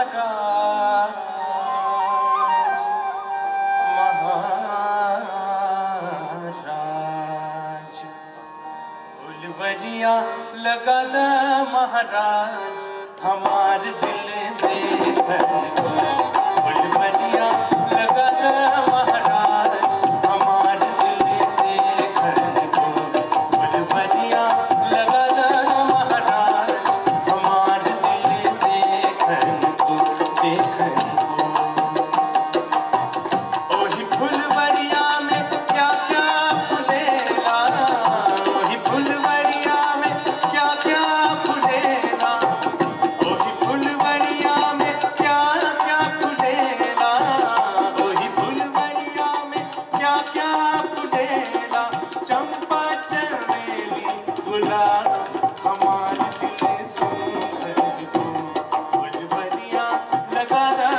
महाराज, महाराज। फुलवरिया लगा दा महाराज, हमार दिल देखन को। फुलवरिया लगा दा महाराज, हमार दिल देखन को। फुलवरिया लगा दा महाराज, हमार दिल देखन को, देखन को। ओही फुलवरिया में क्या क्या फुलेला, ओही फुलवरिया में क्या क्या फुलेला, ओही फुलवरिया में क्या क्या फुलेला, ओही फुलवरिया में क्या क्या फुलेला। चंपा चमेली गुलाब, हमार दिल सुंदर को। फुलवरिया लगा दा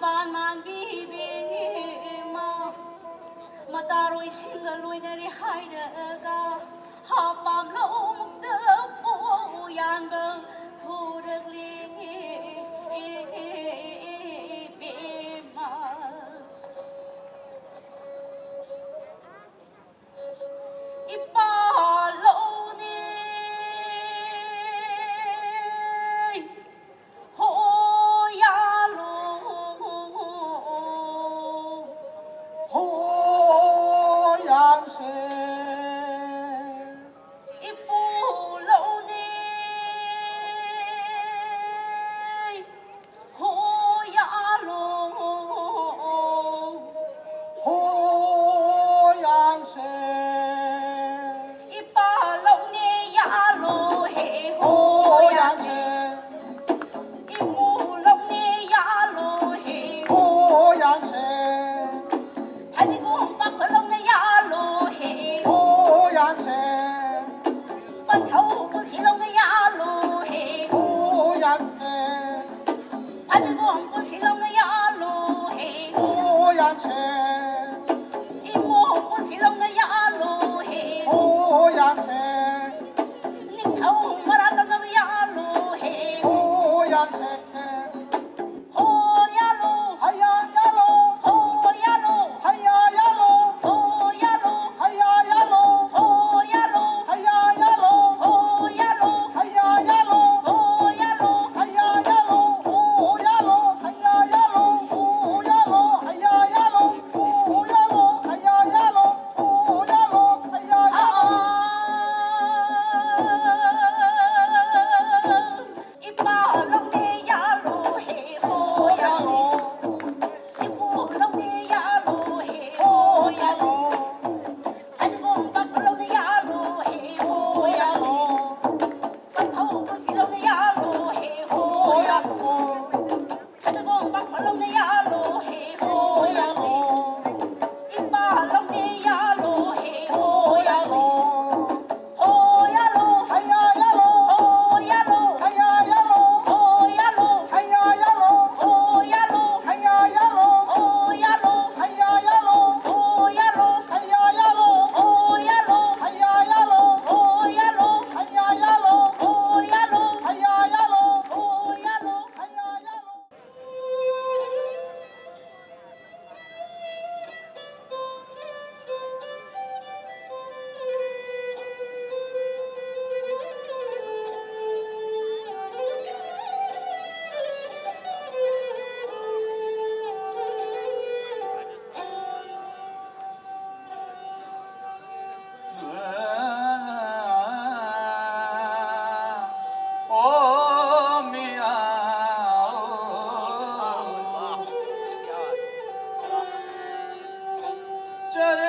ꯄꯥꯟꯃꯥꯟꯕꯤꯕꯦꯝꯃ ꯃꯇꯥꯔꯣꯏꯁꯤꯡꯒ ꯂꯣꯏꯅꯔꯦ ꯍꯥꯏꯔꯒ ꯍꯥꯄꯥꯝꯂꯧꯃꯨꯛꯇ ꯌꯥꯟꯕ ꯊꯣꯔꯛꯂꯦ ꯕꯦꯝꯃ ꯏꯄꯥ ꯂꯧꯅꯦ ꯍꯣ ꯌꯥꯂꯣ 火焰山， ꯏꯄꯨ ꯂꯧꯅꯦ ꯍꯣ ꯌꯥꯂꯣ 火焰山， ꯏꯄꯥ ꯂꯧꯅꯦ ꯌꯥꯂꯣ ꯍꯦ 火 ꯍꯣ 焰 ꯌꯥꯁꯦ 山， ꯏꯄꯨ ꯂꯧꯅꯦ ꯌꯥꯂꯣ ꯍꯦ 火焰山， ꯐꯗꯤꯒꯣꯝ ꯄꯥꯈꯠ ꯂꯧꯅꯦ ꯌꯥꯂꯣ ꯍꯦ 火焰山， ꯄꯟꯊꯧ ꯄꯨꯟꯁꯤ ꯂꯧꯅꯦ ꯌꯥꯂꯣ ꯍꯦ 火焰山， ꯐꯗꯤꯒꯣꯝ ꯄꯨꯟꯁꯤ ꯂꯧꯅꯦ ꯌꯥꯂꯣ ꯍꯦ 火焰山， ꯏꯃꯣ ꯄꯨꯟꯁꯤ ꯂꯧꯅꯦ ꯌꯥꯂꯣ ꯍꯦ 火焰山， ꯅꯤꯡꯊꯧ ꯃꯔꯥ ꯇꯝꯅꯕ ꯌꯥꯂꯣ ꯍꯦ 火焰山， ꯍꯣ ꯌꯥꯂꯣ 哎呀呀喽， ꯍꯣ ꯌꯥꯂꯣ 哎呀呀喽， ꯍꯣ ꯌꯥꯂꯣ 哎呀呀喽， ꯍꯣ ꯌꯥꯂꯣ 哎呀呀喽， ꯍꯣ ꯌꯥꯂꯣ 哎呀呀喽。 ꯍꯣ ꯌꯥꯂꯣ 哎呀呀喽，呼呀喽，哎呀呀喽，呼呀喽，哎呀呀喽，呼呀喽，哎呀呀喽，呼呀喽，哎呀呀喽。 ꯏꯄꯥ ꯂꯧꯅꯦ ꯌꯥꯂꯣ ꯍꯦ ꯍꯣ 呼呀 ꯌꯥꯂꯣ 喽， ꯏꯄꯨ ꯂꯧꯅꯦ ꯌꯥꯂꯣ ꯍꯦ 呼 ꯍꯣ 呀 ꯌꯥꯂꯣ 喽， ꯐꯗꯤꯒꯣꯝ ꯄꯥꯛꯄ ꯂꯧꯅꯦ ꯌꯥꯂꯣ ꯍꯦ ꯍꯣ 呼呀 ꯌꯥꯂꯣ 喽， ꯄꯟꯊꯧ ꯄꯨꯟꯁꯤ ꯂꯧꯅꯦ ꯌꯥꯂꯣ ꯍꯦ ꯍꯣ 呼呀 ꯌꯥꯂꯣ 喽， ꯐꯗꯤꯒꯣꯝ ꯄꯥꯛꯄ ꯂꯧꯅꯦ ꯌꯥꯂꯣ ꯍꯦ ꯍꯣ 呼呀 ꯌꯥꯂꯣ 喽， ꯏꯄꯥ ꯂꯧꯅꯦ ꯌꯥꯂꯣ ꯍꯦ ꯍꯣ 呼呀 ꯌꯥꯂꯣ 喽， ꯍꯣ ꯌꯥꯂꯣ 哎呀呀喽， ꯍꯣ ꯌꯥꯂꯣ 哎呀呀喽， ꯍꯣ ꯌꯥꯂꯣ 哎呀呀喽， ꯍꯣ ꯌꯥꯂꯣ 哎呀呀喽， ꯍꯣ ꯌꯥꯂꯣ 哎呀呀喽， ꯍꯣ ꯌꯥꯂꯣ 哎呀呀喽， ꯍꯣ ꯌꯥꯂꯣ 哎呀呀喽， ꯍꯣ ꯌꯥꯂꯣ 哎呀呀喽。 ꯍꯣ ꯌꯥꯂꯣ 哎呀呀喽， ꯍꯣ ꯌꯥꯂꯣ 哎呀呀喽。 ਓ ਮੀਆਂ ਚਰਨ